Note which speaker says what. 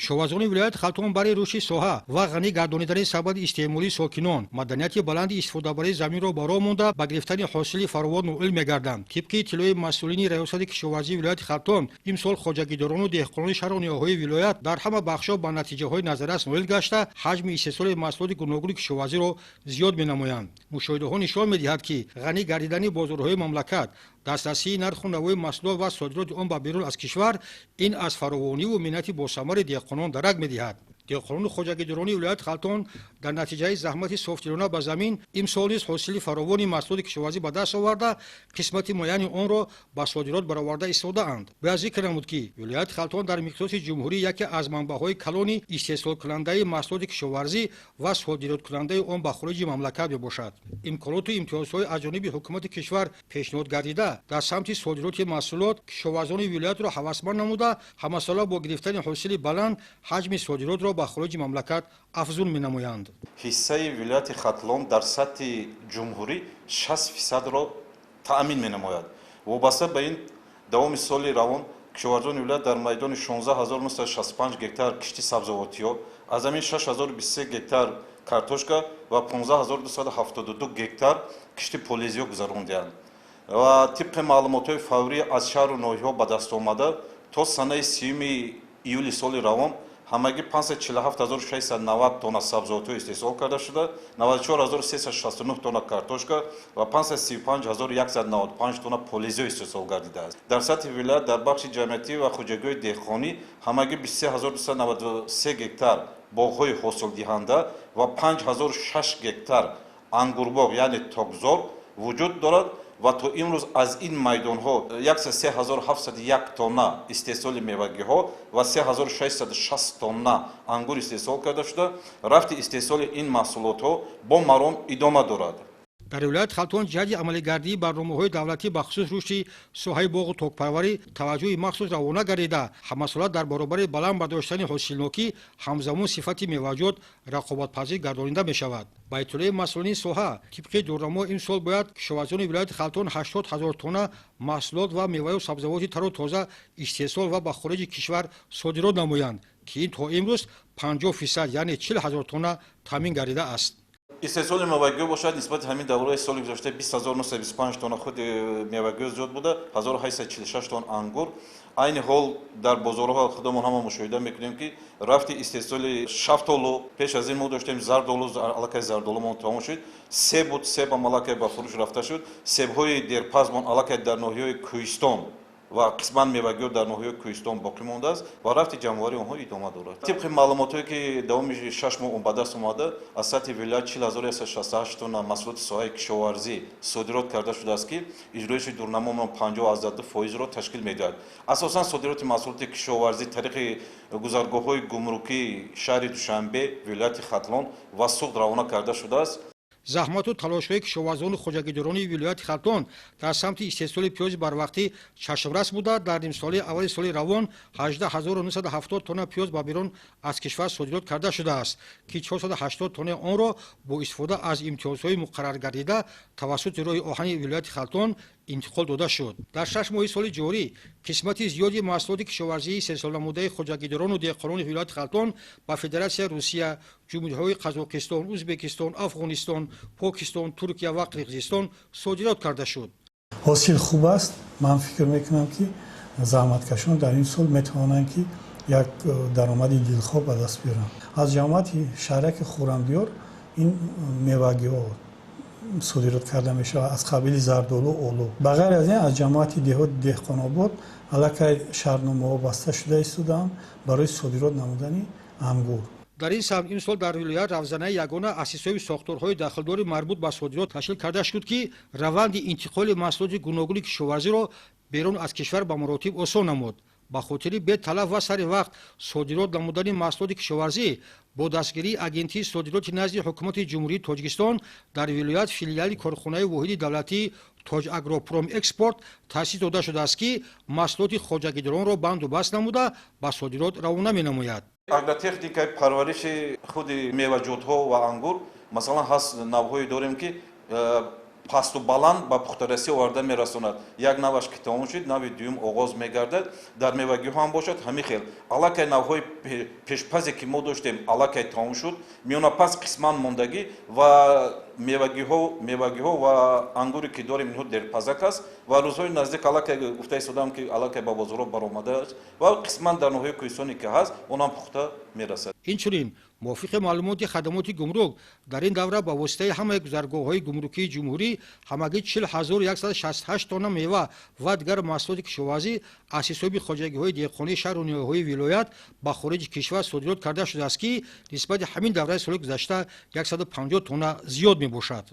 Speaker 1: Кишоварзони вилояти Хатлон барои рушди соҳа ва ғанӣ гардонидани сабади истеъмолии сокинон маданияти баланди истифодабарии заминро ба роҳ монда, ба гирифтани ҳосили фаровон ноил мегарданд. Тибқи иттилои масъулини Раёсати кишоварзии вилояти Хатлон, имсол хоҷагидорону деҳқонони шаҳру ноҳияҳои вилоят дар ҳама бахшҳо ба натиҷаҳои назаррас ноил гашта, ҳаҷми истеҳсоли маҳсулоти гуногуни кишоварзиро зиёд менамоянд. Мушоҳидаҳо нишон медиҳад, ки ғанӣ гардидани бозорҳои мамлакат, дастрасии нарху навои маҳсулот ва содироти он ба берун аз кишвар ин аз фаровониву меҳнати босамари деҳқонон дарак медиҳад. Деҳқонону хоҷагидорони вилояти Хатлон дар натиҷаи заҳмати софдилона ба замин имсол низ ҳосили фаровони маҳсулоти кишоварзӣ ба даст оварда, қисмати муайяни онро ба содирот бароварда истодаанд. Бояд зикр намуд, ки вилояти Хатлон дар миқёси ҷумҳурӣ яке аз манбаъҳои калони истеҳсолкунандаи маҳсулоти кишоварзӣ ва содироткунандаи он ба хориҷи мамлакат мебошад. Имконоту имтиёзҳои аз ҷониби ҳукумати кишвар пешниҳод гардида дар самти содироти маҳсулот кишоварзони вилоятро ҳавасманд намуда, ҳамасола бо гирифтани ҳосили баланд ҳаҷми содиротро ба хориҷи мамлакат афзун менамоянд.
Speaker 2: Ҳиссаи вилояти Хатлон дар сатҳи ҷумҳурӣ 60%-ро таъмин менамояд. Вобаста ба ин, давоми соли равон кишоварзони вилоят дар майдони 16 965 гектар кишти сабзавотиҳо, аз ҳамин 6023 гектар картошка ва 15 272 гектар кишти полезиҳо гузарондианд ва тибқи маълумотҳои фаврӣ аз шаҳру ноҳияҳо ба даст омада, то санаи 30-юми июли соли равон ҳамагӣ 547 690 тонна сабзавотҳо истеҳсол карда шуда, 94 369 тонна картошка ва 535 195 тонна полезиҳо истеҳсол гардидааст. Дар сатҳи вилоят дар бахши ҷамъиятӣ ва хоҷагиҳои деҳқонӣ ҳамагӣ 23 293 гектар боғҳои ҳосилдиҳанда ва 5006 гектар ангурбоғ, яъне токзор вуҷуд дорад ва то имрӯз аз ин майдонҳо 103 701 тонна истеҳсоли мевагиҳо ва 3660 тонна ангур истеҳсол карда шуда, рафти истеҳсоли ин маҳсулотҳо бо маром идома дорад.
Speaker 1: Дар вилояти Хатлон ҷиҳати амалигардии барномаҳои давлатӣ, бахусус рушди соҳаи боғу токпарварӣ, таваҷҷӯҳи махсус равона гардида, ҳамасола дар баробари баланд бардоштани ҳосилнокӣ ҳамзамон сифати меваҷот рақобатпазир гардонида мешавад. Ба иттилои масъулини соҳа, тибқи дурнамо имсол бояд кишоварзони вилояти Хатлон 80 000 тонна маҳсулот ва меваю сабзавоти тару тоза истеҳсол ва ба хориҷи кишвар содирот намоянд, ки ин то имрӯз 50%, яъне 40 000 тонна таъмин гардидааст.
Speaker 2: Истеҳсоли мевагиҳо бошад, нисбати ҳамин давраи соли гузашта 20 925 тонна худи мевагиҳо зиёд буда, 1846 тонна ангур. Айни ҳол дар бозорҳо худамон ҳама мушоҳида мекунем, ки рафти истеҳсоли шафтолу, пеш аз ин мо доштем зардолу, аллакай зардолумон тамом шуд, себ буд, себам аллакай ба фурӯш рафта шуд, себҳои дерпазмон аллакай дар ноҳияҳои кӯҳистон ва қисман мевагиҳо дар ноҳияҳои кӯҳистон боқӣ мондааст ва рафти ҷамъоварии онҳо идома дорад. Тибқи маълумотҳое, ки давоми 6 моҳ ба даст омада, аз сатҳи вилоят 40 168 тонна маҳсулоти соҳаи кишоварзӣ содирот карда шудааст, ки иҷроиши дурнамоамон 50,2%-ро ташкил медиҳад. Асосан содироти маҳсулоти кишоварзӣ тариқи гузаргоҳҳои гумрукии шаҳри Душанбе, вилояти Хатлон ва Суғд равона карда шудааст.
Speaker 1: Заҳмату талошҳои кишоварзону хоҷагидорони вилояти Хатлон дар самти истеҳсоли пиёзи барвақтӣ чашмрас буда, дар нимсолаи аввали соли равон 18 970 тонна пиёз ба берун аз кишвар содирот карда шудааст, ки 480 тоннаи онро бо истифода аз имтиёзҳои муқарраргардида тавассути роҳи оҳани вилояти Хатлон интиқол дода шуд. Дар 6 моҳи соли ҷорӣ қисмати зиёди маҳсулоти кишоварзии истеҳсолнамудаи хоҷагидорону деҳқонони вилояти Хатлон ба Федератсияи Русия, ҷумҳуриҳои Қазоқистон, Ӯзбекистон, Афғонистон, Покистон, Туркия ва Қирғизистон содирот карда шуд.
Speaker 3: Ҳосил хуб аст. Ман фикр мекунам, ки заҳматкашон дар ин сол метавонанд, ки як даромади дилхоҳ ба даст биёранд. Аз ҷамоати шаҳраки Хуррамдиёр ин мевагиҳо содирот карда мешавад аз қабили зардолу, олу. Ба ғайр аз ин, аз ҷамоати деҳоти Деҳқонобод аллакай шартномаҳо баста шуда истодаанд барои содирот намудани ангур.
Speaker 1: Дар ин самт имсол дар вилоят равзанаи ягона аз ҳисоби сохторҳои дахлдори марбут ба содирот ташкил карда шуд, ки раванди интиқоли маҳсулоти гуногуни кишоварзиро берун аз кишвар ба маротиб осон намуд. Ба хотири беталаф ва сари вақт содирот намудани маҳсулоти кишоварзӣ бо дастгирии Агентии содироти назди Ҳукумати Ҷумҳурии Тоҷикистон дар вилоят филиали корхонаи воҳиди давлатии Тоҷагропромэкспорт таъсис дода шудааст, ки маҳсулоти хоҷагидоронро банду баст намуда, ба содирот равона менамояд.
Speaker 2: Агротехникаи парвариши худи меваҷотҳо ва ангур, масалан, ҳаст навъҳое дорем, ки Пасту баланд ба пухтарасӣ оварда мерасонад. Як наваш ки тамом шуд, нави дуюм оғоз мегардад. Дар мевагиҳо ҳам бошад, ҳамин хел. Аллакай навҳои пешпазе, ки мо доштем, аллакай тамом шуд, миёнапаз қисман мондагӣ ва мевагиҳо ва ангуре, ки дорем, инҳо дерпазак аст ва рӯзҳои наздик аллакай гуфта истодам, ки аллакай ба бозорҳо баромадааст ва қисман дар ноҳияи кӯҳистоне, ки ҳаст, онам пухта мерасад.
Speaker 1: Инчунин, мувофиқи маълумоти хадамоти гумрук, дар ин давра ба воситаи ҳамаи гузаргоҳҳои гумрукии ҷумҳурӣ ҳамагӣ 40 168 тонна мева ва дигар маҳсулоти кишоварзӣ аз ҳисоби хоҷагиҳои деҳқонии шаҳру ноҳияҳои вилоят ба хориҷи кишвар содирот карда шудааст, ки нисбати ҳамин давраи соли гузашта 150 тонна зиёд мебошад.